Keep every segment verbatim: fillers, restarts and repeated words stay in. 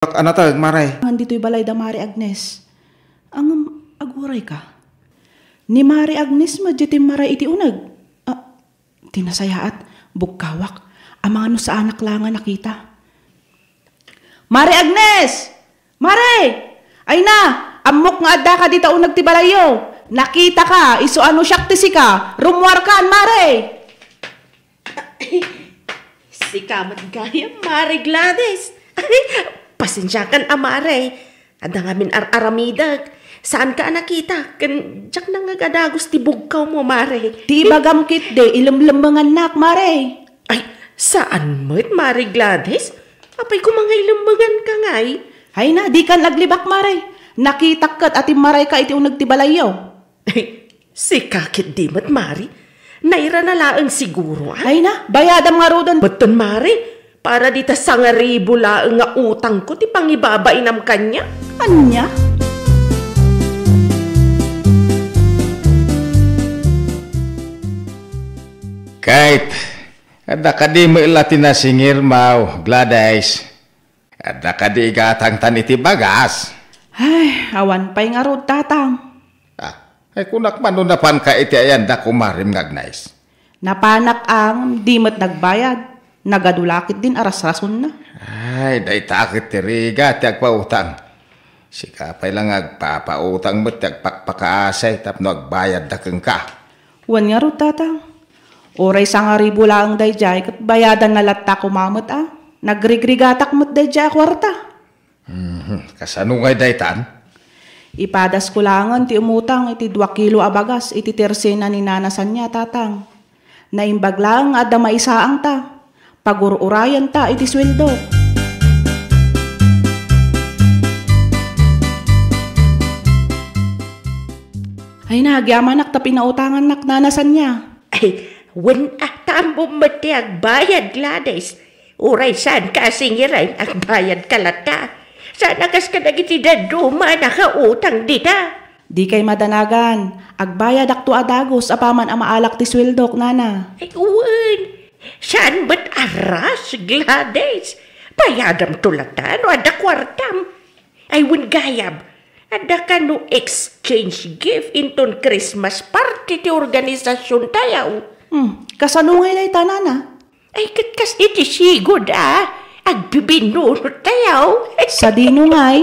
Ak-, anatag, Mare. Ngan ditoy balay da Mare Agnes. Ngem, aguray ka. Ni Mare Agnes met diay timmaray iti uneg. Ah, ti nasayaat, bukkawak. Amangan no saanak la nga nakita. Mare Agnes! Mare! Ay na, ammok nga addaka dita uneg ti balayyo. Nakitaka, isu a no siak ti sika. Rummuarkan, Mare! Sika met gayam, Mare Gladys. Pasensiakan a, Mare. Adda ngamin ar-aramidek. Saanka a nakita, ken diak nangngeg a dagus ti bugkawmo, Mare. Ti ibagam ketdi, ilemlemmengannak, Mare. Ay, saan met, Mare Gladys? Apay koma nga ilemmenganka ngay? Ay na, dikan aglibak, Mare. Nakitak ket a timmarayka iti uneg ti balayyo. Sika ketdi met, Mare. Nairana laeng siguro, a? Ay na, bayadam ngaruden. Betten, Mare, para dita sangaribu laeng nga utangko ti pangibabainam kaniak. Ania? Kayt, adda kadi met la ti nasingirmo, Gladys? Adda kadi igatangtan iti bagas? Ay, awan pay ngarud, Tatang. Ah, ay kunak man no napanka iti ayan da kumarem nga Agnes? Napanak a, di met nagbayad. Nagadu la ketdin a rasrasonna. Ay, dayta ket ti rigat ti agpautang. Sika pay la nga agpapautang met ti agpakpakaasay tapno agbayadda kenka. Wen ngarud, Tatang. Uray sangaribu laeng daydiay ket bayadanna latta koma met a. Nagrigrigatak met daydiay a kuarta. Mhm. Kasano ngay daytan? Ipadasko laengen ti umutang iti dua kilo a bagas iti tersena ni Nana Sania, Tatang. Naimbag laeng nga adda maisaangta. Pagur-urayenta iti sueldo. Ay na, agyamanak ta pinautangannak, Nana Sania. Ay, wen a, ta ammom met ti agbayad, Gladys. Uray saanka a singiren, agbayadka latta. Saan a kas kadagiti dadduma a nakautang dita. Dikay madanagan. Agbayadakto a dagus apaman a maalak ti sueldok, Nana. Ay, wen. Saan met a rush, Gladys. Bayadamto latta no adda kuartam. Ay, wen gayam. Adda kano exchange gift inton Christmas party ti organisasiontayo? Hmm, kasano ngay dayta, Nana? Ay, ket kas iti sigud a, agbibinnunot tayo. Sadino ngay?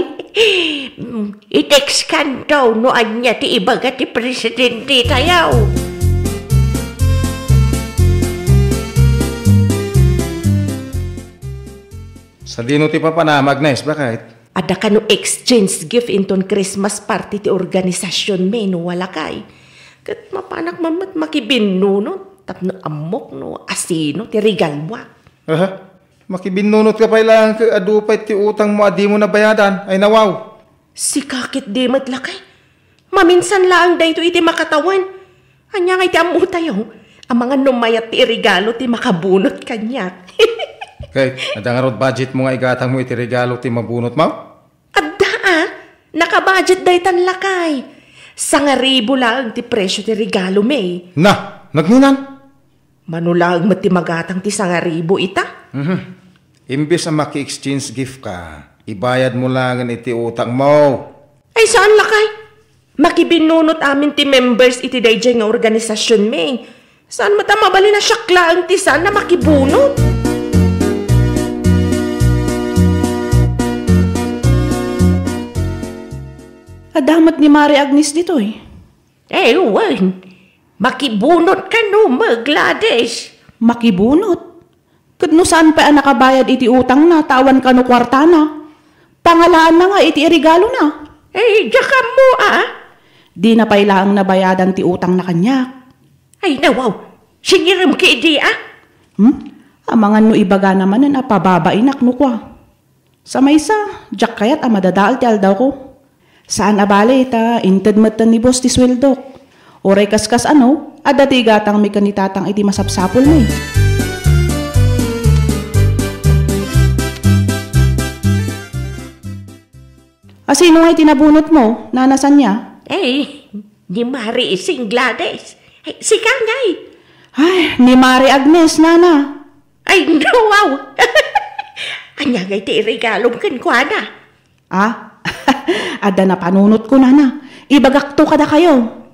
Mm, i-text kanto no ania ti ibaga ti presidente tayo. Sadino ti papanam, Agnes, bakit? Adda kano exchange gift inton Christmas party ti organisasionmi no walakay. Ket mapanak man met makibinnunot tapno ammok no asino ti regaluak. Aha. Makibinnunotka pay laeng ket adu pay ti utangmo a dimo nabayadan. Ay nawaw. Sika ketdi met lakay. Maminsan laeng daytoy iti makatawen. Ania ngay ti ammotayo? Amangan no mayat ti iregalo ti makabunot kaniak. Kay, adda ngarud budgetmo nga igatangmo iti regalo ti mabunotmo? Adda a, nakabudget daytan lakay. Sangaribu laeng ti presio ti regalomi. Na, nagninan? Mano laeng met ti magatang ti sangaribu ita? Mhm. Imbes a maki-exchange gift ka, ibayadmo laengen iti utangmo. Ay, saan lakay? Makibinnunot amin ti members iti daydiay nga organisasionmi. Saan met a mabalin a siak laeng ti saan a makibunot? Adda met ni Mare Agnes ditoy. Eh, wen. Makibunot kano, Gladys. Makibunot? Ket no saan pay a nakabayad iti utangna, ta awan kano kuartana. Pangalaanna nga iti iregalona. Eh, diak ammo, a? Dina pay laeng nabayadan ti utangna kaniak. Ay, nawaw. Singirem ketdi, a? Hmm? Amangan no ibagana manen a pababainak no kua. Sa maysa, diak kayat a madadael ti aldawko. Saan a bale ta inted metten ni boss ti sueldok. Uray kaskas ano, adda ti igatangmi ken ni tatang iti masapsapulmi. Asino ngay ti nabunotmo, Nana Sania? Eh, ni Mari Ising, Gladys. Eh, sika ngay? Ay, ni Mari Agnes, Nana. Ay, no, wow! Ania ngay ti iregalom kenkuana? Ah, adda napanunotko, nana. Ibagakto kadakayo.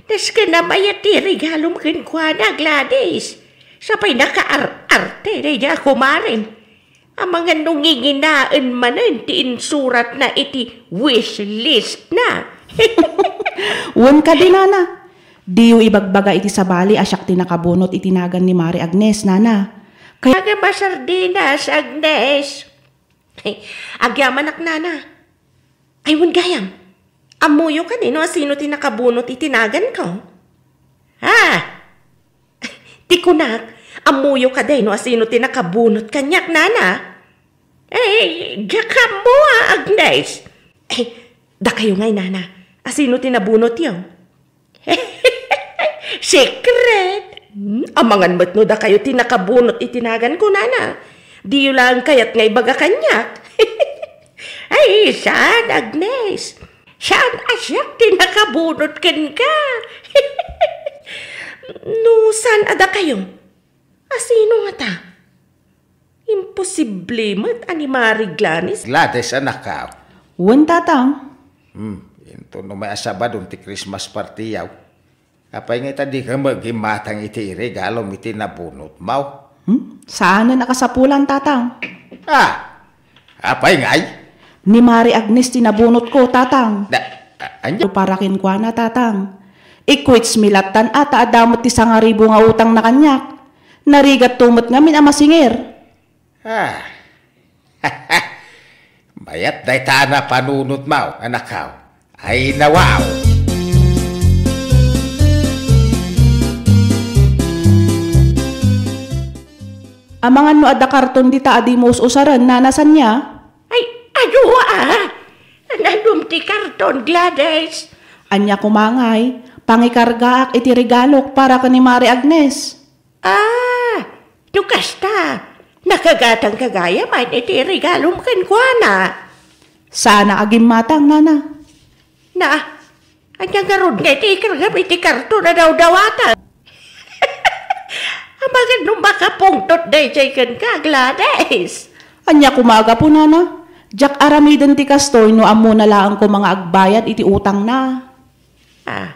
Nasken a mayat ti regalom kenkuana, Gladys. Sapay nakaar-arte daydiay a kumarem. Amangan no nginginaen manen ti insuratna iti wish listna. Wen kadi, nana. Diyo ibagbaga iti sabali a siak ti nakabunot iti nagan ni Mari Agnes, nana. Kay- Aga masardinas, Agnes. Ay, agyamanak, nana. Ay, wen gayam. Ammoyo kadi no asino ti nakabunot iti naganko? Ha? Ti kunak, ammoyo kadi no asino ti nakabunot kaniak, nana? Eh, diak ammo a, Agnes. Eh, dakayo ngay, nana. Asino ti nabunotyo? Secret! Hmm, amangan met no dakayo ti nakabunot iti naganko, nana. Diyo laeng kayat nga ibaga kaniak. Ay, saan, Agnes? Saan a siak ti nakabunot kenka? No saan a dakayo, asino ngata? Imposible met a ni Mari Glanis. Gladys, anakko. Wen, tatang. Hmm, inton umay a Sabado ti Christmas party-yo. Apay ngay ta dika met gimmatang iti iregalom iti nabunotmo? Hmm? Saanen a kasapulan, tatang. Ah, apay ngay? Ni Mari Agnes ti nabunotko, tatang. Da, a-, ania? Para kenkuana, tatang. Ikwits mi lattan a ta adda met ti sangaribu nga utangna kaniak. Narigatto met ngamin a masingir. Ah. Mayat dayta a napanunotmo, anakko. Ay, nawaw. Amangan no adda karton dita a dimo us-usaren, nana, sania? Ay, adu a! Nanum ti karton, Gladys? Ania koma ngay, pangikargaak iti regalok para ken ni Mari Agnes. Ah, no kasta, nakagatangka gayam iti regalom kenkuana. Saan a gimmatang, nana. Na, ania ngarud nga iti ikargam iti karton a dawdawatan? Amangan no makapungtot daydiay kenka, Gladys. Ania koma a gapu, nana? Diak aramiden ti kastoy no ammona laeng koma nga agbayad iti utangna. Ah,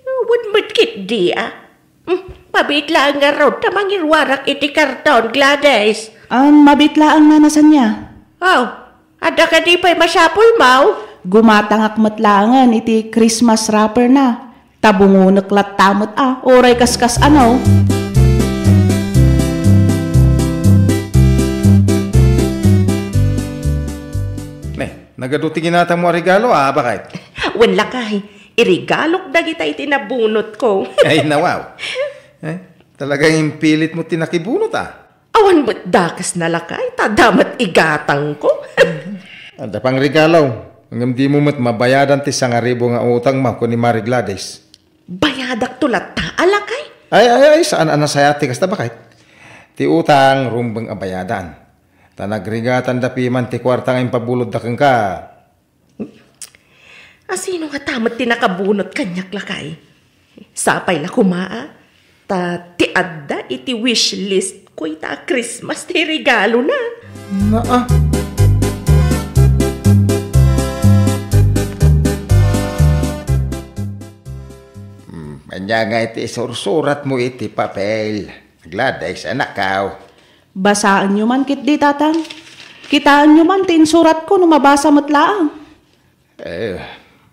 wen met ketdi, a. Hmm, mabiit laeng ngarud ta mangiruarak iti karton, Gladys. Ah, mabiit laeng, nana, sania? Oh, adda kadi pay masapulmo? Gumatangak met laengen iti Christmas wrapper-na. Ta bungonek latta met a, uray kaskas-ano. Ne, nagadu ti ginatangmo a regalo, a, baket? Wen, lakay, iregalok dagita iti nabunotko. Ay, nawaw. Eh, talagang impilitmo ti nakibunot, a. Awan met dakesna, lakay, ta adda met igatangko. Adda pay regalo, ngem dimo met mabayadan ti sangaribu nga utangmo ken ni Mari Gladys. Bayadakto latta, a, lakay? Ay, ay, ay, saan a nasayaat ti kasta, baket? Ti utang, rumbeng a bayadan. Ta nagrigatanda piman ti kuarta nga impabulodda kenka. Asino ngata met ti nakabunot kaniak, lakay? Sapay la koma, a, ta ti adda iti wishlistko ita a Christmas ti regalona. Naa. Hmm, ania ngay ti isursuratmo iti papel? Gladys, anakko. Basaenyo man ketdi, tatang. Kitaenyo man ti insuratko no mabasa met laeng. Eh,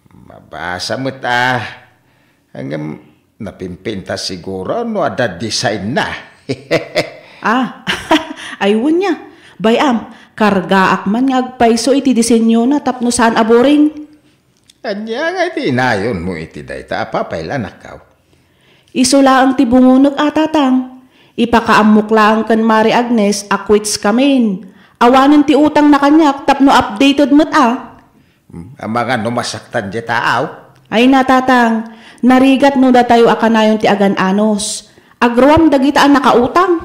mabasa met, a. Ngem napimpintas siguro no adda designna. Ah, ay, wen aya. Bay-am, kargaak man nga agpayso iti disenyona tapno saan a boring. Ania ngay ti inayonmo iti dayta a papel, anakko? Isu laeng ti bungonek a, tatang. Ipakaammok laeng ken Mari Agnes a quits kamin. Awanen ti utangna kaniak tapno updated met a. Hmm, amangan no masaktan diay taaw? Ay na, tatang. Narigat no datayo a kanayon ti agan-anos. Agruam dagita a nakautang.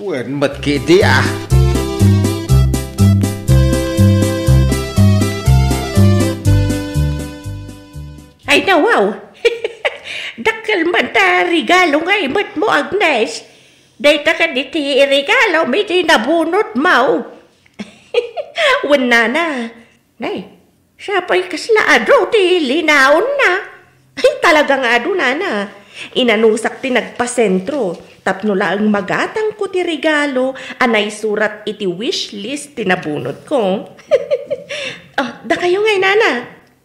Wen met ketdi, a. Ay, nawaw. Dakkel man ta regalo nga imetmo, Agnes. Dayta kadi ti iregalo mi ti nabunot mo. Wen, nana. Nay, siya pay kasla adu ti linaonna. Ay, talaga nga adu, nana. Inanusak ti nagpasentro. Tapno laeng magatangko ti regalo a naisurat iti wishlist ti nabunotko. Oh, dakayo ngay, nana.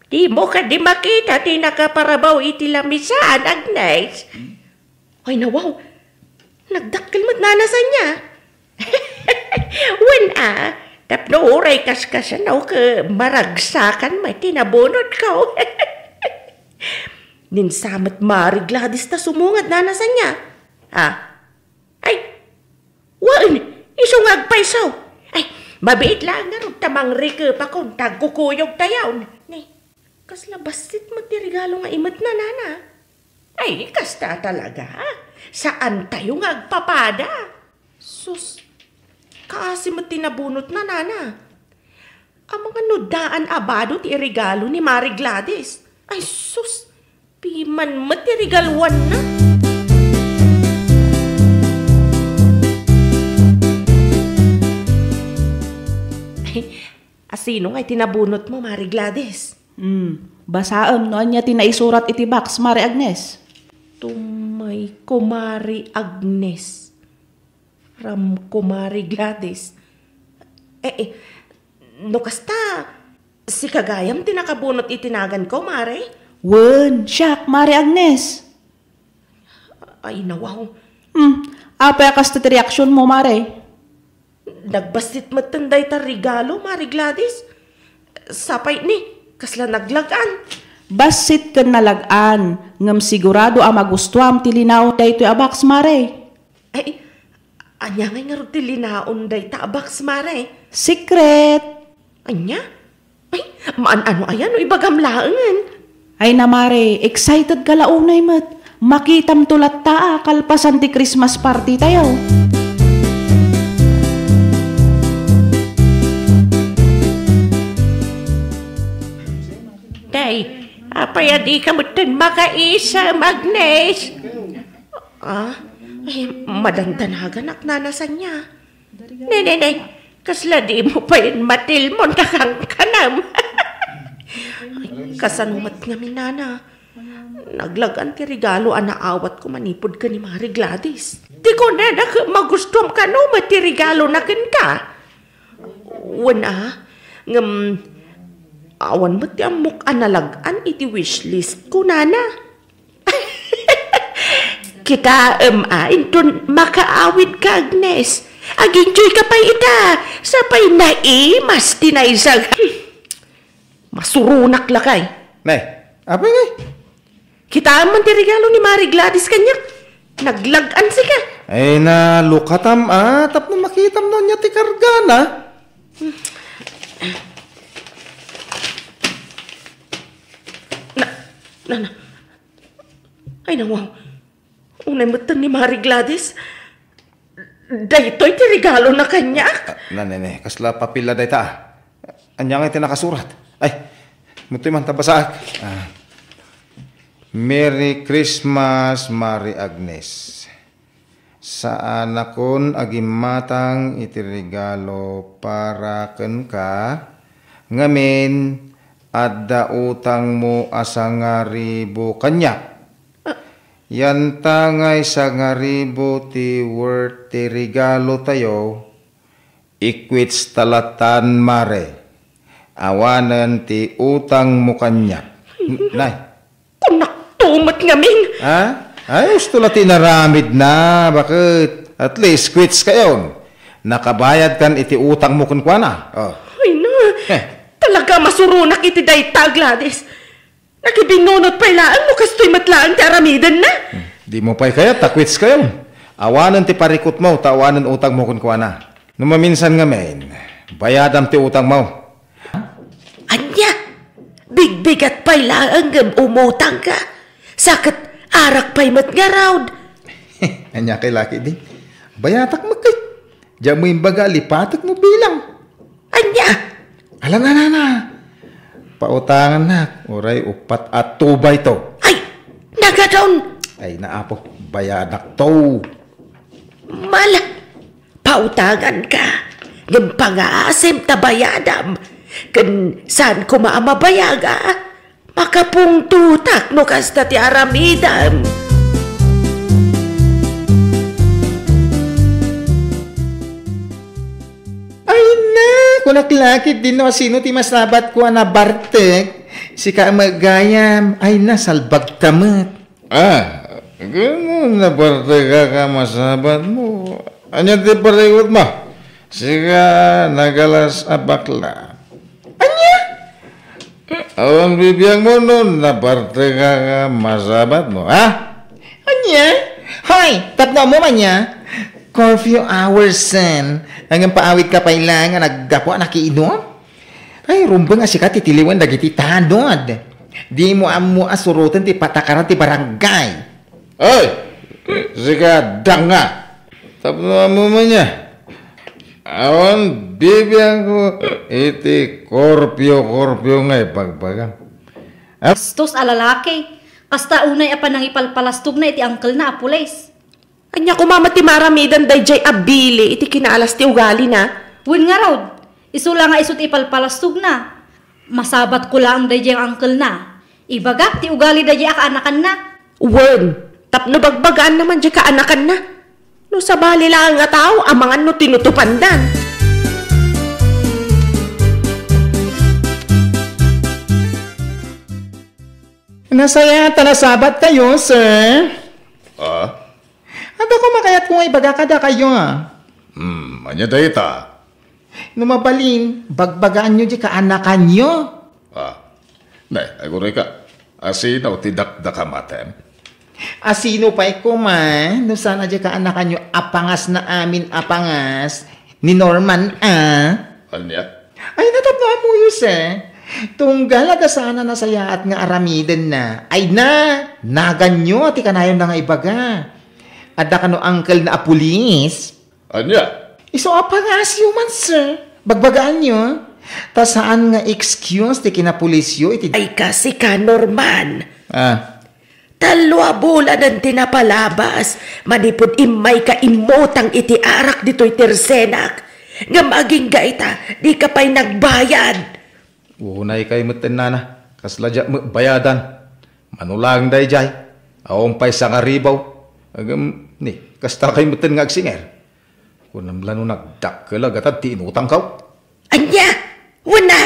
Dimo kadi makita ti nakaparabaw iti lamisaan, Agnes? Ay, nawaw. Nagdakkel met nana sanya. Wen a, tapno uray kaskasano ket maragsakan met ti nabunotko. Ninsa met Mari Gladys ta sumungad nana sanya. Ah. Ay, wen, isu nga agpayso. Ay, mabiit laeng ngarud ta mangrikepakon ta agkukuyogtayon. Ni, kasla bassit met ti regalo nga imetna, nana. Ay, kasta talaga. Saantayo nga agpapada. Sus, kaasi met ti nabunotna, nana. Amangan no daan a bado ti iregalo ni Mari Gladys. Ay, sus, piman met ti regaluanna. Ay, asino ngay ti nabunotmo, Mari Gladys? Hmm, basaem no ania ti naisurat iti box, Mari Agnes. To my Kumari Agnes. From Kumari Gladys. Eh, eh, no kasta, sika gayam ti nakabunot iti naganko, Mare? Wen, siak, Mare Agnes. Ay, nawaw. Hmm, apay a kasta ti reaksionmo, Mare? Nagbassit metten dayta regalo, Mare Gladys. Sapay ni, kasla naglag-an. Bassit ken nalag-an, ngem sigurado a magustuam ti linaon daytoy a box, Mare. Ay, ania ngay ngarud ti linaon dayta a box, Mare? Secret! Ania? Ay, maan-ano aya no ibagam laengen? Ay na, Mare, excited ka la unay met. Makitamto latta a kalpasan ti Christmas party tayo. Day, apay a dika metten makaisem, Agnes? Ah, ay, madandanaganak, nana Sanya. Ne, ne, ne, kasla dimo pay matilmon ta kankanam. Ay, kasano met ngamin, nana? Naglag-an ti regalo a naawatko manipud ken ni Mari Gladys. Ti kunana ket magustuam kano met ti regalona kenka. Wen a, ngem awan met ti ammok a nalag-an iti wishlistko, nana. Kitaem a, inton makaawidka, Agnes. Ag-enjoyka pay ita, sapay naimas ti naisag. Masuronak lakay. Nay, apay ngay? Kitaem man ti regalo ni Mari Gladys kaniak. Naglag-an sika. Ay, nalukatam a, tapno makitam no ania ti kargana. Na, na, na. Ay, nawaw. Unay metten ni Mari Gladys. Daytoy ti regalona kaniak. Ah, na, ne, ne, kasla papel la dayta, ah. Ania ngay ti nakasurat? Ay, ditoy man ta basaek. Ah. Merry Christmas, Mari Agnes. Saanakon a gimmatang iti regalo para kenka, ngamin, adda utangmo a sangaribu kaniak. Yantangay sangaribu ti worth ti regalo tayo, i-quits ta latan, Mare. Awanen ti utangmo kaniak. N-, nay. Kunakto met ngamin. Ha? Ay, husto la ti inaramidna. Baket? At least, quits kayon. Nakabayadkan iti utangmo kenkuana. Oh. Ay na, eh, talaga masuronak iti dayta, Gladys. Nakibingunot pay laeng no kastoy met laeng ti aramidenna. Hmm. Dimo pay kayat ta quits kayon. Awanen ti parikutmo ta awanen utangmo kenkuana. No maminsan ngamin, bayadam ti utangmo. Ania? Bigbigat pay laeng ngem umutangka. Sa ket arak pay met ngarud. Ania kay laki di? Bayatak met kay. Diak mo imbaga a lipatek mo bilang. Ania? Ala na, na, na. Pautangannak, uray uppat a tubayto. Ay, nagadon! Ay, naapo, bayadak to. Mala, pautanganka, ngem pangaasim ta bayadam, ken saan koma a mabayaga, makapungtotak no kasta ti aramidem. Ay na, kunak lakit din no asino ti masabatko a nabartek. Sika met gayam, ay na, salbagka met. Ah, ngem nabartekak a masabatmo. Ania ti parikutmo? Sika nagalas a bakla. Ania? Awan bibiangmo no nabartekak a masabatmo, ha? Ania? Hoy, tapno ammo man ania? Curfew hours, sen. Ngem paawidka pay laeng a naggapu a nakiinom? Ay, rumbeng a sika ti tiliwen dagiti tanod. Dimo ammo a suroten ti patakaran ti barangay. Ay, sika, danga. Tapno ammo man ania? Awan bibiangko iti korpio-korpio nga ibagbagam. Bastos a lalaki. Kasta unay a panangipalpalastogna iti angkelna a pulis. Ania koma met ti maaramiden daydiay a bili iti kinaalas ti ugalina? Wen ngarud, isu la nga isu ti ipalpalastogna. Masabatko laeng daydiay nga angkelna. Ibagak ti ugali daydiay a kaanakanna. Wen, tapno bagbagaanna man diay kaanakanna. No sabali laeng a tao, amangan no tinutupandan. Nasayaat ta nasabattayo, sir. Ah? Adda koma kayatko nga ibaga kadakayo. Hmm, ania dayta? No mabalin, bagbagaanyo diay kaanakanyo. Ah, ne, aguray ka. Asino ti dakdakamatem? Asino pay koma, no saan a diay kaanakanyo a pangasna amin a pangas ni Norman, a? Ania? Ay, natapno ammoyo, sir. Tunggal adda saan a nasayaat nga aramidenna. Ay na, naganyo ti kanayonna nga ibaga. Adda kano uncle na a pulis? Ania? Isu a pangasyo man, sir. Bagbagaanyo. Ta saan nga excuse ti kinapulisyo iti... Ay, kasi ka, Norman. Ah. Tallo a bulanen ti napalabas manipud immayka immutang iti arak ditoy tersenak. Ngem agingga ita, dika pay nagbayad. Unay kay metten, nana, kasla diak met bayadan. Mano laeng daydiay, awan pay sangaribaw. Ngem, ni, kasta kay metten nga agsinger. Kunam la no nagdakkel a gatad ti inutangko. Ania? Wen a,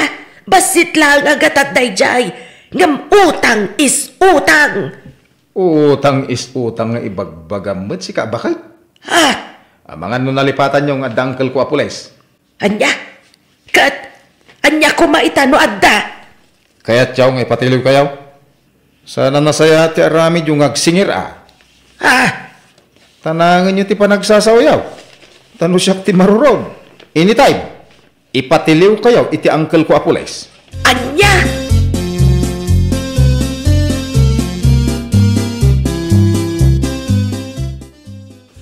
bassit laeng a gatad daydiay, ngem utang is utang. Utang is utang nga ibagbagam met sika a baket. Ah! Amangan no nalipatanyo nga adda uncle ko a pulis. Ania? Ket ania koma ita no adda? Kayatyo nga ipatiliwkayo? Saan a nasayaat ti aramidyo nga agsinger a? Ah! Tanangenyo ti panagsasaoyo. Ta no siak ti marurod, anytime, ipatiliwkayo iti uncle ko a pulis. Ania?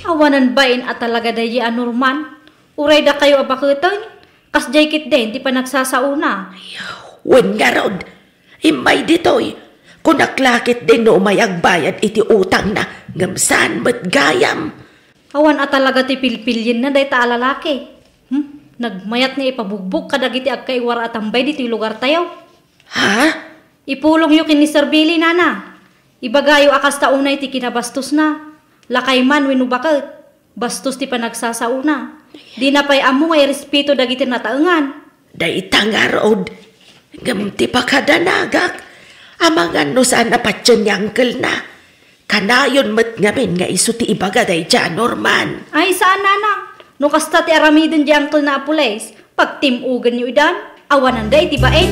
Awanan bain a talaga daydi a Norman. Uray dakayo a baketen, kasdiay ketdin ti panagsasaona. Wen ngarud, immay ditoy, kunak la ketdin no umay agbayad iti utangna, ngem saan met gayam. Awan a talaga ti pilpilienna dayta a lalaki. Hmm? Nagmayat nga ipabugbog kadagiti agkaiwar a tambay ditoy lugartayo. Ha? Ipulongyo ken ni Sir Billy, nana. Ibagayo a kasta unay ti kinabastosna. Lakay man wenno baket. Bastos ti panagsasaona. Dina pay ammo nga irespeto dagiti nataengan. Dayta ngarud, ngem ti pakadanagak, amangan no saan a patien ni uncle-na. Kanayon met ngamin nga isu ti ibaga daydiay a Norman. Ay, saan, nana. No kasta ti aramiden di uncle-na a pulis, pagtim-ogenyo idan, awananda iti bain.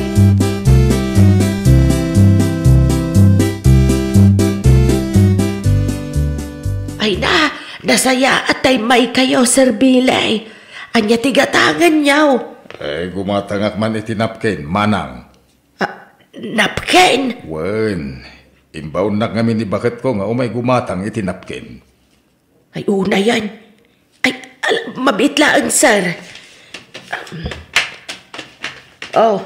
Ay na, nasayaat ta immaykayo, Sir Billy. Ania ti gatangenyo? Eh, gumatangak man iti napkin, manang. Ah, napkin? Wen, imbaonnak ngamin ni baketko nga umay gumatang iti napkin. Ay, unayen. Ay, al-, mabiit laeng, sir. Um, oh,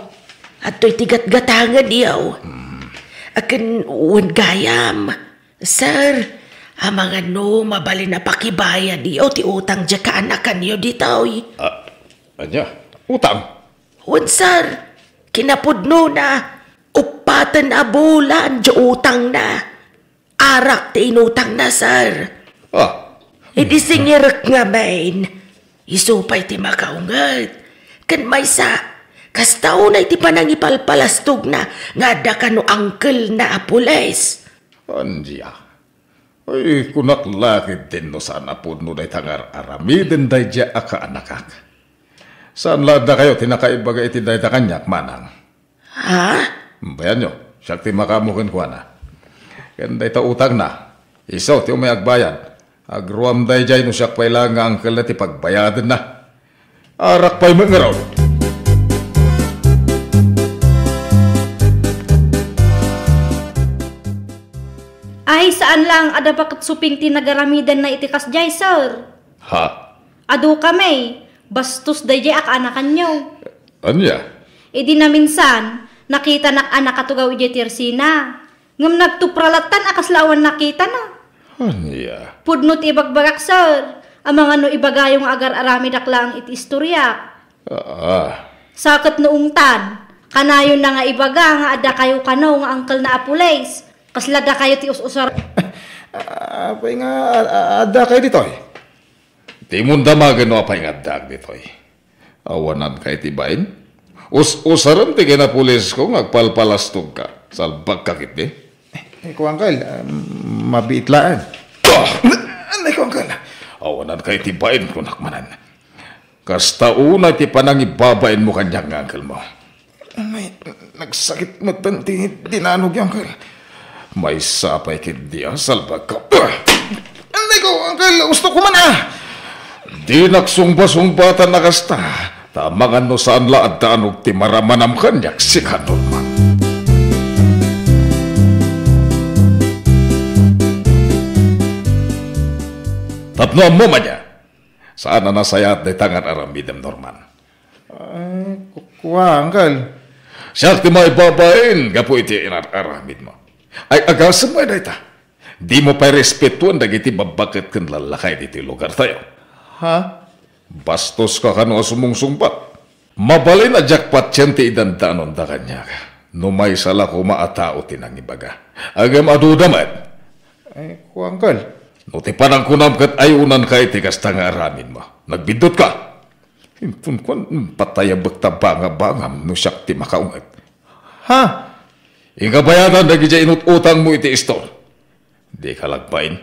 adtoy ti gatgatangenyo. Hmm. Akin wen gayam. Sir, Amangan no mabalin a pakibayadyo ti utang diay kaanakanyo ditoy. Ah, ania? Utang? Wen, sir. Kinapudnona, uppaten a bulan diay utangna. Arak ti inutangna, sir. Ah. Idi singirek ngamin, isu pay ti makaunget. Ken maysa, kasta unay ti panangipalpalastogna nga adda kano angkelna a pulis. Ania? Ay, kunak la ketdin no saan a pudno dayta nga ar-aramiden daydiay a kaanakak. Saan la dakayo ti nakaibaga iti dayta kaniak, manang? Ha? Bayanyo, siak ti makaammo kenkuana. Ken dayta utangna, isu ti umay agbayad. Agruam daydiay no siak pay laeng nga angkelna ti pagbayadenna. Arak pay met ngarud. Ay, saan laeng a da baket suping ti nagaramidanna iti kasdiay, sir. Ha? Adu kami, bastos daydiay a kaanakanyo. Ania? Idi naminsan, nakitanak a nakatugaw idiay tersina. Ngem nagtupra lattan a kasla awan nakitana. Ania? Pudno ti ibagbagak, sir. Amangan no ibagayo nga agar-aramidak laeng iti istoriak. Ah. Sa ket no ungtan, kanayonna nga ibaga nga adda kayo kano nga angkelna a pulis. Kasla dakayo ti us-usar. Apay nga, a-, a-, adda kayo ditoy? Dimon damagen no apay nga addaak ditoy. Awanan kay ti bain? Us-usarem ti kinapulisko nga agpalpalastogka. Salbagka ketdi? Eh, ko, uncle, ah, mabiit laeng. Ah! Anay ko, uncle. Awanan kay ti bain, kunak manen. Kasta unay ti panangibabainmo kaniak nga angkelmo. Ay, nagsakit metten ti dinanogyo, uncle. Maysa pay ketdi a salbagka. Anay ko, uncle, gusto ko man, ah! Dinak sungba-sungbatan a kasta, ta amangan no saan la a danog ti maramanam kaniak sika, Norman. Tapno ammom ania, saan a nasayaat dayta nga ar-aramidem, Norman. Ay, ku-, kua, uncle. Siak ti maibabain gapu iti inar-aramidmo. Ay, agasem met dayta. Dimo pay respetuen dagiti babbaket ken lallakay ditoy lugartayo. Ha? Bastoska kano a sumungsungbat. Mabalin a diak patien ti idandanonda kaniak. No maysa la koma a tao ti nangibaga. Ngem aduda met. Ay, kua, uncle. No ti panangkunam ket ayonanka iti kasta nga aramidmo, nagbiddutka. Inton kuan, patayabek ta bangabangam no siak ti makaunget. Ha? Inka bayadan dagidiay inut-utangmo iti istor. Dika lagbain.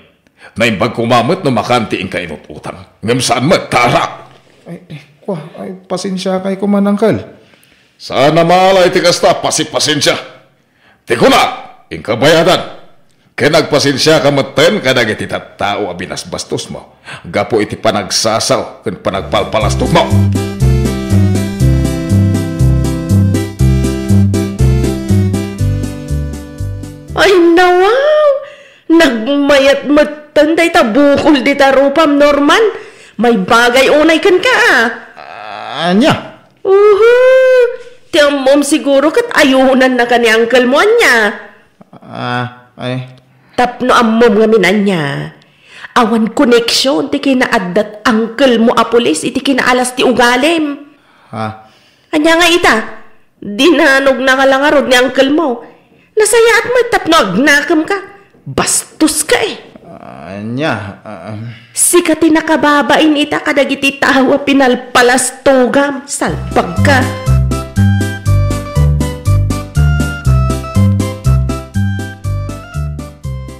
Naimbag koma met no makan ti inka inut-utang. Ngem saan met, ta arak. Ay, ay, kua, ay, pasensiakay koma, uncle. Saan a maala iti kasta, pasipasensia. Ti kuna, inka bayadan. Ken agpasensiaka metten kadagiti tattao a binasbastosmo gapu iti panagsasao ken panagpalpalastogmo. Ay, nawaw! Nagmayat metten dayta bukol dita rupam, Norman. May bagay unay kenka, a. Ah, ania? Uhu! Ti ammom siguro ket ayonannaka ni uncle mo, ania? Ah, ay. Tapno ammom ngamin, ania, awan koneksion ti kinaaddat uncle mo a pulis iti kinaalas ti ugalim. Ha? Ania nga ita? Dinanognaka la ngarud ni uncle mo. Nasayaat met tapno agnakemka. Bastoska, eh. Ania, ah, Sika ti nakababain ita kadagiti tao a pinalpalastogam. Salbagka.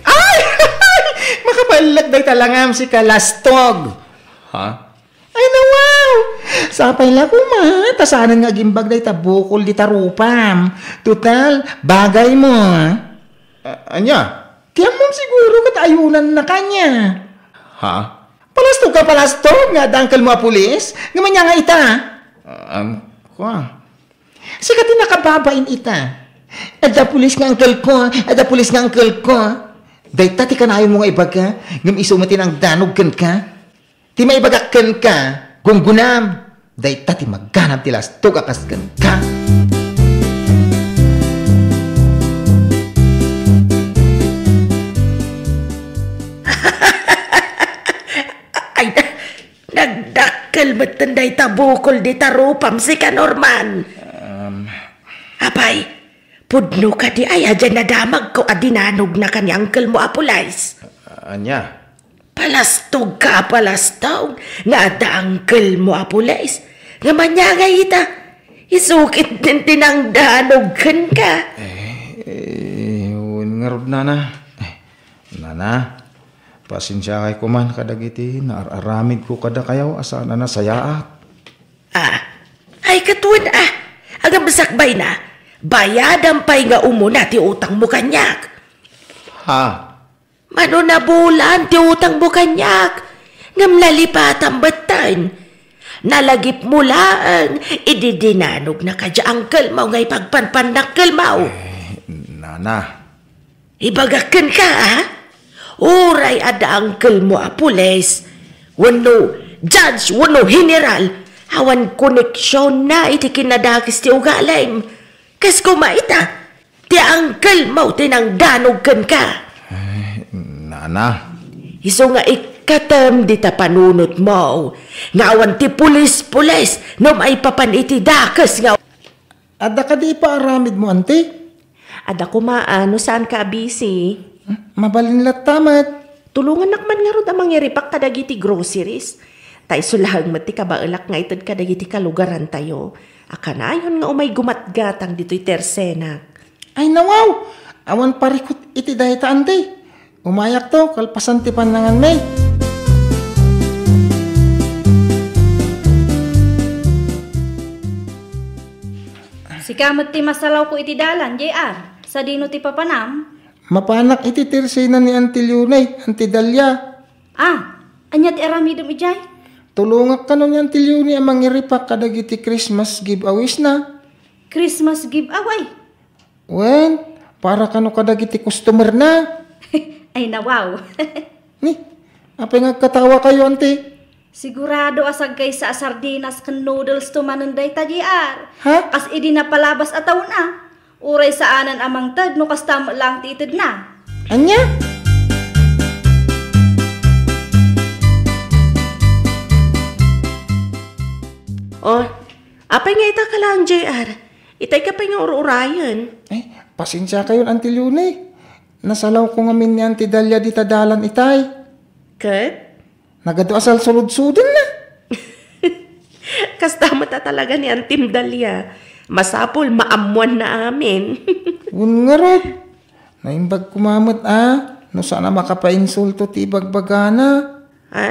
Ay! Makapaellek dayta langam, sika lastog. Ha? Ay, nawaw! Sapay la koma, ta saanen nga agimbag dayta bukol dita rupam. Total, bagay mo, ah. A-, ania? Ti ammom siguro ket ayonannaka, ania. Ha? Palastog ka, palastog nga adda uncle mo a pulis? Ngem ania nga ita? Ah, um, kua. Sika ti nakababain ita. Adda pulis nga uncle ko, adda pulis nga uncle ko. Dayta ti kanayonmo nga ibaga, ngem isu met ti nangdanog kenka. Ti maibagak kenka, gunggunam, dayta ti magganam ti lastog a kas kenka. Ay, tabukol dita rupam, sika, Norman. Um, Apay, pudno kadi ay a diay nadamagko a dinanogna ken ni uncle mo a pulis? Ania? Palastogka a palastog nga adda uncle mo a pulis. Ngem ania ngay ita? Isukitnen ti nangdanog kenka. Eh, eh, wen ngarud, nana. Eh, nana, pasensiakay koman kadagiti naar-aramidko kadakayo a saan a nasayaat. Ah, ay, ket wen, ah, agabsakbayna, bayadam pay nga umuna ti utangmo kaniak. Ha? Mano nabulan ti utangmo kaniak, ngem nalipatam metten. Nalagipmo laeng idi dinanogna kadi uncle mo nga ipagpanpanna uncle mo. Eh, nana. Ibagak kenka, a? Uray adda uncle mo a pulis, wenno judge, wenno general, awan koneksionna iti kinadakes ti ugalim. Kas koma ita, ti uncle mo ti nangdanog kenka. Ay, nana. Isu nga ikkatem dita panunotmo nga awan ti pulis-pulis no maipapan iti dakes nga. Adda kadi ipaaramidmo, anti? Adda koma, a, no saanka a busy. Hmm, mabalin latta met. Tulongannak man ngarud a mangiripak kadagiti groceries. Ta isu laeng met ti kabaelak nga ited kadagiti kalugarantayo a kanayon nga umay gumatgatang ditoy tersenak. Ay, nawaw! Awan parikut iti dayta, anti. Umayakto, kalpasan ti pannanganmi. Sika met ti masalawko iti dalan, J R. Sadino ti papanam? Mapanak iti tersena ni Auntie Leonie, Auntie Dalia. Ah, ania ti aramidem idiay? Tulongak kano ni Auntie Leonie a mangiripak kadagiti Christmas giveaways na. Christmas giveaway? Wen, para kano kadagiti customer na. Ay, nawaw. Ni, apay nga agkatawa kayo, anti? Sigurado a sagkaysa a sardinas ken noodles to manen dayta, J R. Ha? Kas idi napalabas a taon a. Uray saanen a mangted no kasta met laeng ti itedna. Ania? Oh, apay nga ita ka laeng, J R? Itay ka pay nga ur-urayen. Ay, pasensia kayon, Auntie Leonie. Nasalawko ngamin ni Auntie Dalia dita dalan itay. Ket? Nagadu a salsulodsodenna. Kasta met a talaga ni Auntie Dalia. Masapul, maammoanna amin. Wen ngarud. Naimbag koma met a, no saan a makapainsulto ti ibagbagana. Ha?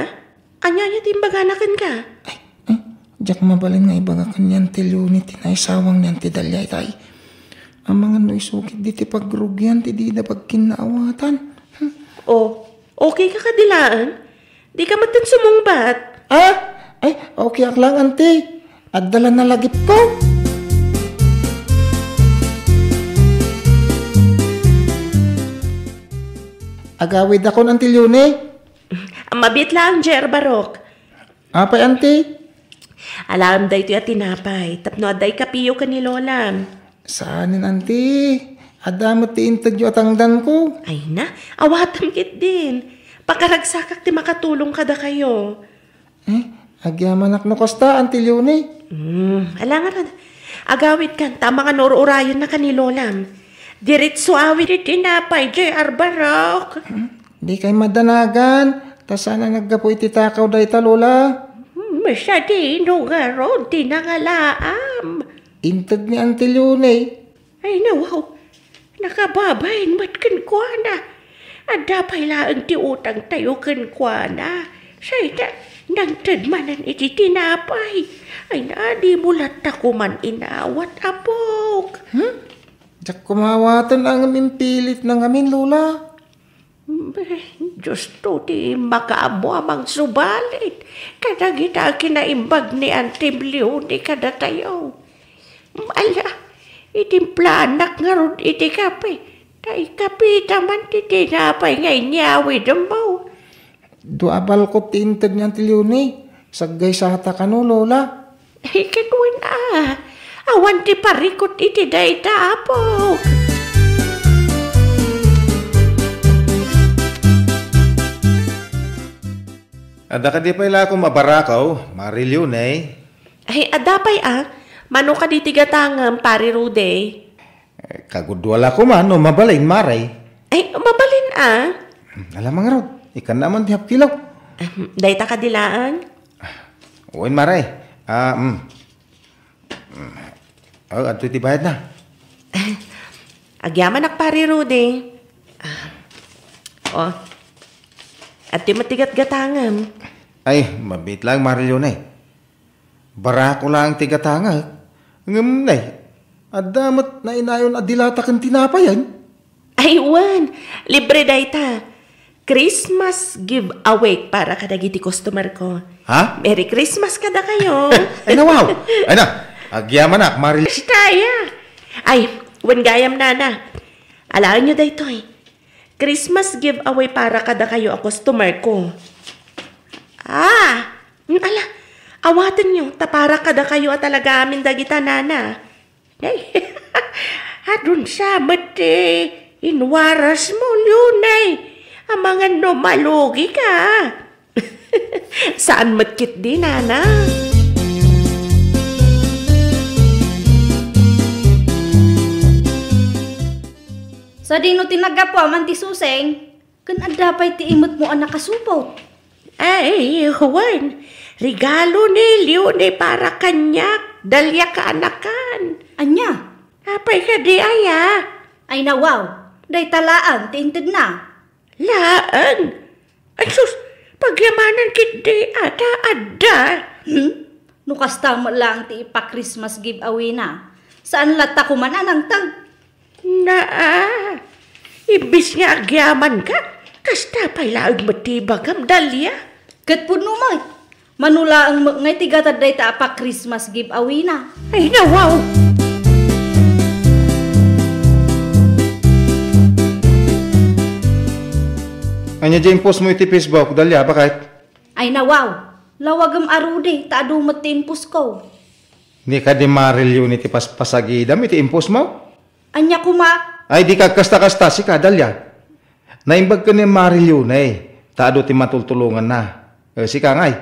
Ania, ania ti imbagana kenka? Ay, ay, diak mabalin nga ibaga ken ni Auntie Leonie ti naisawang ni Auntie Dalia itay. Amangan no isukit diti pagrugian ti dida pagkinnaawatan. Hmm. Oh, okay ka kadi laeng? Di ka metten sumungbat. Ah? Ay, okay ak lang, anti. Adda la nalagipko. Agawidakon, Auntie Leonie. Mabiit laeng, J R Barok. Apay, anti? Alaem daytoy a tinapay, tapno adda ikapiyo ken ni Lolam. Saanen, anti? Adda met ti intedyo a tangdanko. Ay na, awatem ketdin. Pakaragsakak ti makatulong kadakayo. Eh, agyamanak no kasta, Auntie Leonie. Hmm, ala ngarud. Agawidkan, ta amangan no ur-urayenna ken ni Lolam. Diretso awid ti tinapay, J R Barok. Hmm, dikay madanagan, ta saan a naggapu iti takaw dayta, Lola. Hmm, sadino ngarud ti nangalaam? Inted ni Auntie Leonie. Ay, nawaw. Nakababain met kenkuana. Adda pay laeng ti utangtayo kenkuana. Say ta, nangted manen iti tinapay. Ay na, dimo latta koman inawat, apok. Hmm? Diak koma awaten a ngem impilitna ngamin, Lola. Be, Diosto ti makaammo a mangsubalit kadagita a kinaimbag ni Auntie Leonie kadatayo. Ala, itimplaannak ngarud iti kape, ta ikapita man ti tinapay nga inyawidemmo. Dua a balkot ti inted ni Auntie Leonie. Saggaysata kano, Lola? Ay, ket wen a, awan ti parikut iti dayta, apok. Adda kadi pay la koma barakaw, Mari Leonie? Ay, adda pay a. Mano kadi ti gatangem, Pari Rudy? Eh, kagudua la koma no mabalin, Mare. Ay, mabalin a. Ala, mangarud. Ikkan naman ti hapkilo. Ahem, dayta kadi laeng? Wen, Mare. Ah, mm. Mm. Oh, adto ti bayadna. Agyamanak, Pari Rudy. Ah. Oh. Adtoy met ti gatgatangem. Ay, mabiit laeng, Mare Leone. Barako laeng ti gatangek. Ngem, nay, adda met nainayon a dilata ken tinapayen. Ay, wen. Libre dayta. Christmas giveaway para kadagiti customer ko. Ha? Merry Christmas kadakayo. Ay, na, wow. Ay, na. Agyamanak, Mare Leone. Kasta aya. Ay, wen gayam, nana. Alaenyo daytoy. Christmas giveaway para kadakayo a customer ko. Ah, mm, ala, awatenyo, ta para kadakayo a talaga amin dagita, nana. Ay, adun sa met ti inwarasmo, Leone. Amangan no malugika. Saan met ketdi, nana? Sadino ti naggapuam, Auntie Suseng? Ken adda pay ti imetmo a nakasupot? Ay, wen. Regalo ni Leone para kaniak, Dalia kaanakan. Ania? Apay kadi aya? Ay, nawaw. Dayta laeng ti intedna. Laeng? Ay, sus, pagyamanan ketdi a ta adda. Hmm? No kasta met laeng ti ipa-Christmas giveaway-na, saan latta koma a nangted? Naa, imbes nga agyamanka, kasta pay laeng met ti ibagam, Dalia. Ket pudno met. Mano laeng met nga iti gatad dayta a pa-Christmas giveaway-na. Ay, nawaw! Ania diay impostmo iti Facebook, Dalia, baket? Ay, nawaw! Lawagem a Rudy, ta adu met ti imposko. Ni kadi Mare Leone ti paspasagidam iti impostmo? Ania koma? Ay, di ka kasta-kasta, sika, Dalia. Naimbag ken ni Mare Leone, ta adu ti matultulonganna. Eh, sika ngay?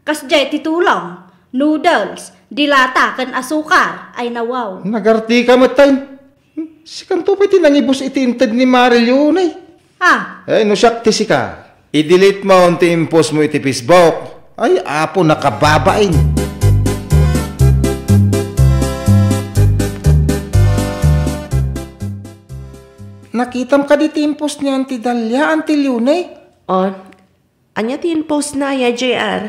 Kasdiay ti tulong, noodles, dilata, ken asukar. Ay, nawaw. Nagartika met, tay. Sikanto pay ti nangibus iti inted ni Mare Leone. Ah. Eh, no siak ti sika, i-delete mo ti impostmo iti Facebook. Ay, apo, nakababain. Nakitam kadi ti impost ni Auntie Dalia, Auntie Leone? Oh, ania ti impostna aya, J R?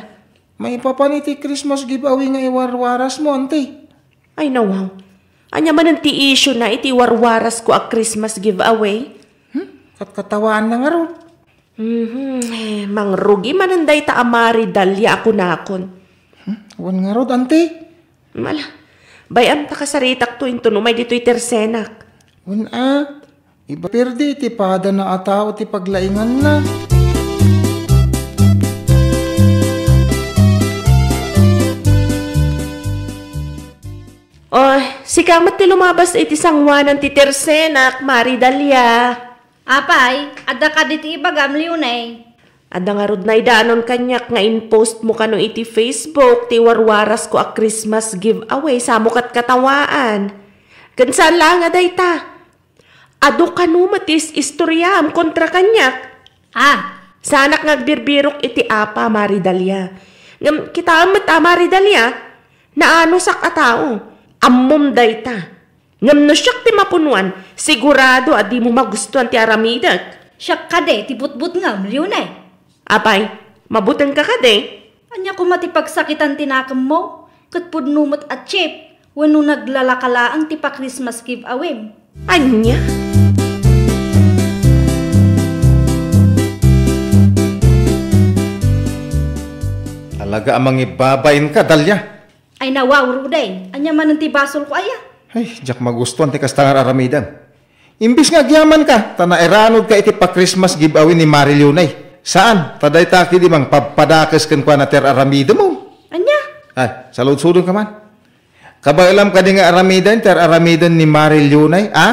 Maipapan iti Christmas giveaway nga iwarwarasmo, Auntie. Ay, nawaw. Ania manen ti issue-na iti iwarwarasko a Christmas giveaway? Hmm? Katkatawaanna ngarud. Mhm. Eh, mangrugi manen dayta a Mare Dalia a kunakon. Hmm? Wen ngarud, Auntie. Mala. Bay-am ta kasaritakto inton umay ditoy tersenak. Wen a, iba perdi iti padana a tao ti paglainganna. Oh, sika met ti lumabas iti sangoanan ti tersenak, Mare Dalia. Apay, adda kadi ti ibagam, Leone? Adda ngarud naidanon kaniak nga impostmo kano iti Facebook ti warwarasko a Christmas giveaway, samo katkatawaan. Ken saan laeng a dayta. Adu kano met ti is-istoriaem kontra kaniak. Ah, saanak nga agbirbirok iti apa, Mare Dalia. Ngem kitaem met a, Mare Dalia, naanusak a tao. Ammom dayta. Ngem no siak ti mapunuan, sigurado a dimo magustuan ti aramidek. Siak kadi ti butbutngem, Leone. Apay, mabutengka kadi? Ania koma ti pagsakitan ti nakemmo? Ket pudno met a cheap wenno naglalaka laeng ti pa-Christmas giveaway-m. Ania? Talaga a mangibabain ka, Dalia. Ay, nawaw, Rudy. Ania manen ti basolko aya? Ay, diak magustuan ti kasta nga ar-aramidem. Imbes nga agyamanka, ta nairanodka iti pa-Christmas giveaway ni Mare Leone. Saan? Ta dayta ketdi mangpadpadakes kenkuana ti ar-aramidem, o. Ania? Ay, saludsodonka man. Kabaelam kadi nga aramiden ti ar-aramiden ni Mare Leone, a?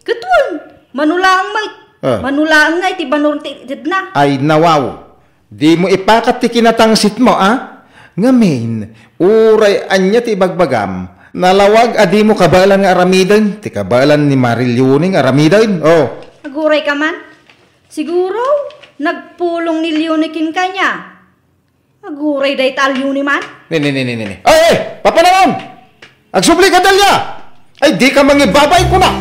Ket wen, mano laeng met. Ah. Mano laeng nga iti banor ti itedna. Ay, nawaw. Dimo ipakat ti kinatangsitmo, a? Ngamin, uray ania ti ibagbagam, nalawag a dimo kabaelan nga aramiden ti kabaelan ni Mari Leone nga aramiden. Oh. Aguray ka man? Siguro, nagpulong ni Leone ken kaniak. Aguray dayta a Leone man? Ne, ne, ne, ne, ne, ne. Ay, ay! Papanawam! Agsubli ka, Dalia! Ay, di ka mangibabay ko na!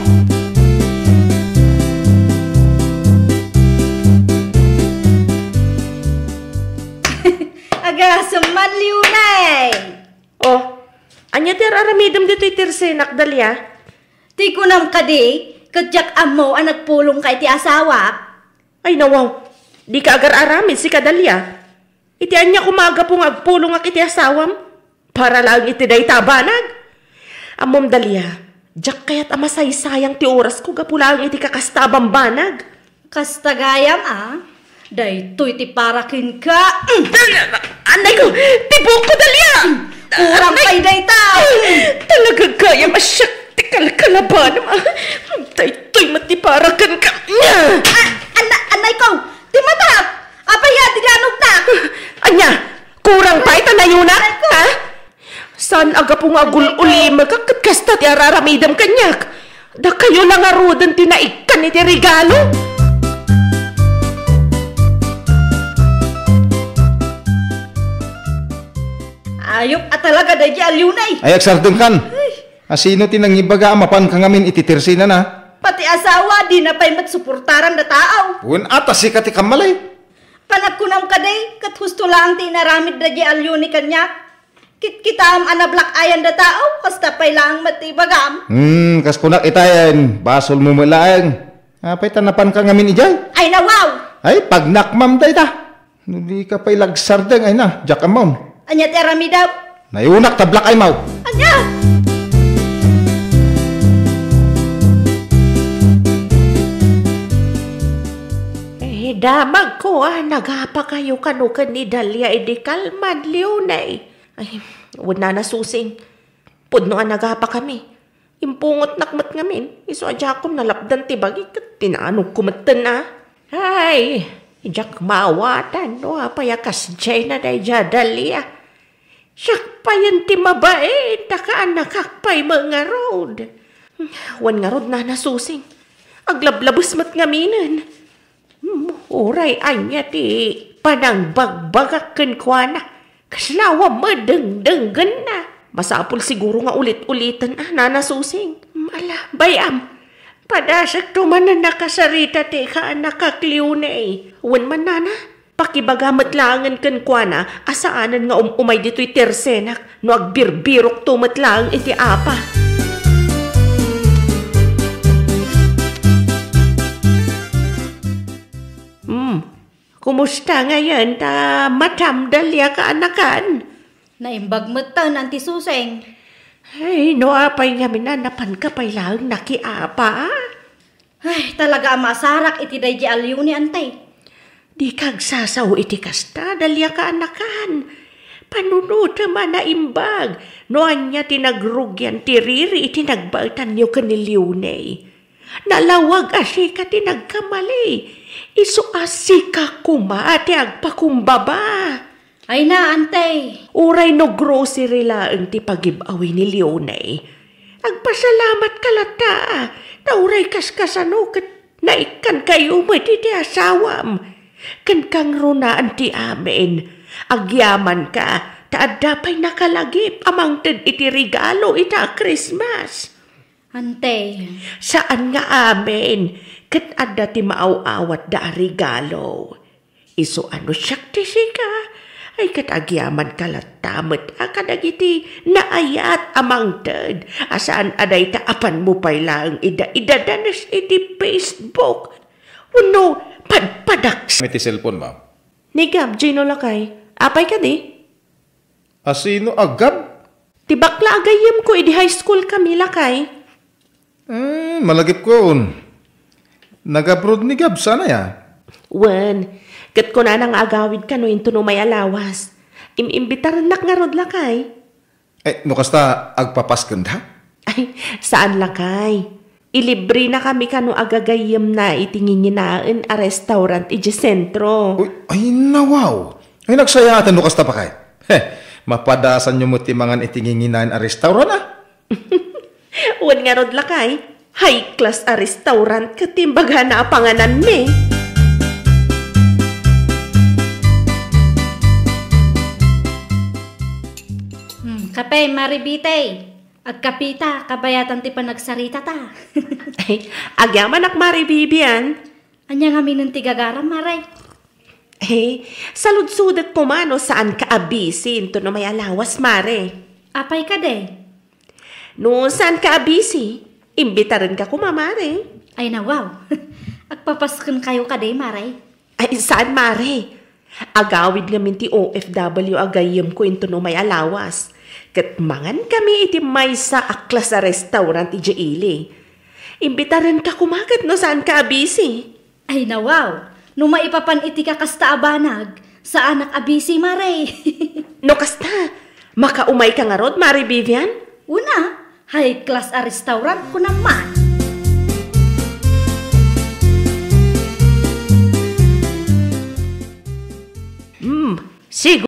Agasem man, Leone! Oh, ania ti ar-aramidem ditoy tersenak, Dalia? Ti kunam kadi, ket diak ammo a nagpulong ka iti asawak? Ay, nawaw. Di ka agar-aramid, sika, Dalia. Iti ania koma a gapu nga agpulongak iti asawam? Para laeng iti dayta a banag. Ammom, Dalia, diak kayat a masaysayang ti orasko gapu laeng iti kakasta a bambanag. Kasta gayam, a? Daytoy ti para kenka. Mm. Anay ko, ti buokko, Dalia! Kurang pay dayta. Talaga gayam a siak ti kalkalabanam, a? Daytoy met ti para kenka. Ah, anna-, anay ko, ti matak! Apay nga ti ganognak? Ania? Kurang pay ta nayunak? Ha? Saan a gapu nga agul-ulimeka ket kasta ti ar-aramidem kaniak? Dakayo la ngaruden ti naikkan iti regalo? Ayop a talaga daydi a Leone. Ay, agsardengkan. Ay. Asino ti nangibaga a mapanka ngamin iti tersenana? Pati asawa, dina pay met suportaran da tao. Wen, a ta sika ti kammalay. Panagkunam kadi, ket husto laeng ti inaramid daydi a Leone kaniak. Kitkitaem a nablack-eyan da tao, kasta pay laeng met ti ibagam. Hmm, kas kunak itayen, basolmo met laeng. Apay ta napanka ngamin idiay? Ay, nawaw! Ay, pagnakmam dayta. No di ka pay la agsardeng, ay na, diak ammom. Ania ti aramidem? Nayunak ta black eye maw. Ania? Eh, damagko a nagapakayo kano ken ni Dalia idi kalman, Leone. Ay, wen, Nana Susing. Pudno a nagapakami. Impungotnak met ngamin, isu a diakon nalapdan ti bagi ket pinaanogko metten a. Ay, diak maawatan no apay a kasdiay na daydiay a Dalia. Siak payen ti mabain, ta kaannakak pay met ngarud. Wen ngarud, Nana Susing, aglablabes met ngaminen. Hmm, uray ania ti panangbagbagak kenkuana, kasla awan madengdenggenna. Masapul siguro nga ulit-uliten a, Nana Susing. Hmm, ala, bay-am. Padasekto manen a kasarita ti kaannakak, Leone. Wen man, Nana, pakibaga met laengen kenkuana a saanen nga um-umay ditoy tersenak. No agbirbirokto met laeng iti apa. Hmm. Kumusta ngayen ta matam, Dalia, kaanakan? Naimbag metten, Auntie Susing. Ay, no apay ngamin a napanka pay laeng nakiapa, a? Ay, talaga a masarak iti daydi a Leone, Auntie. Dika agsasao iti kasta, Dalia, kaanakan. Panunotem a naimbag no ania ti nagrugian ti riri iti nagbaetanyo ken ni Leone. Nalawag a sika ti nagkamali. Isu a sika koma ti agpakumbaba. Ay na, Auntie. Uray no grocery laeng ti pagib-awi ni Leone, agpasalamat ka latta, ta uray kaskasano ket naikkankayo met iti asawam. Ken kangrunaan ti amin, agyamanka, ta adda pay nakalagip a mangted iti regalo ita a Christmas. Auntie. Saan nga amin, ket adda ti maaw-awatda a regalo. Isu a no siak ti sika, ay ket agyamanka latta met a kadagiti naayat a mangted a saan a dayta apanmo pay laeng ida-idadanes iti Facebook wenno padpadak. Iti cellphone mo. Ni Gab, Gino, lakay. Apay kadi? Asino a Gab? Ti bakla a gayyemko idi high school kami, lakay. Eh, malagipkon. Nag-abroad ni Gab, saan aya? Wen, ket kunana nga agawid kano inton umay a lawas. Im-imbitarennak ngarud, lakay. Eh, no kasta, agpapaskenda? Ay, saan, lakay. Ilibrenakami kano a gagayyemna iti nginginaen a restaurant idiay sentro. Uy, ay, nawaw. Ay, nagsayaatan no kasta, pakay. Heh, Mapadasanyo met ti mangan iti nginginaen a restaurant, a? Wen ngarud, lakay, high class a restaurant ket ti imbagana a pangananmi. Hmm, kape, Mare Bitey. Agkapita, kabayatan ti panagsaritata. Ay, agyamanak, Mare Vivian. Ania ngamin ti gagaram, Mare? Eh, saludsodek koma no saanka a busy intono may a lawas, Mare. Apay kadi? No saanka a busy, imbitarenka koma, Mare. Ay, nawaw. Agpapaskenkayo kadi, Mare? Ay, saan, Mare. Agawid ngamin ti O F W a gayyemko intono may a lawas. Ket mangankami iti maysa a class a restaurant idiay ili. Imbitarenka koma ket no saanka a busy. Ay, nawaw. No maipapan iti kakasta a banag, saanak a busy, Mare. No kasta, makaumayka ngarud, Mare Vivian? Una, high class a restaurant, kunam man. Hmm, sige,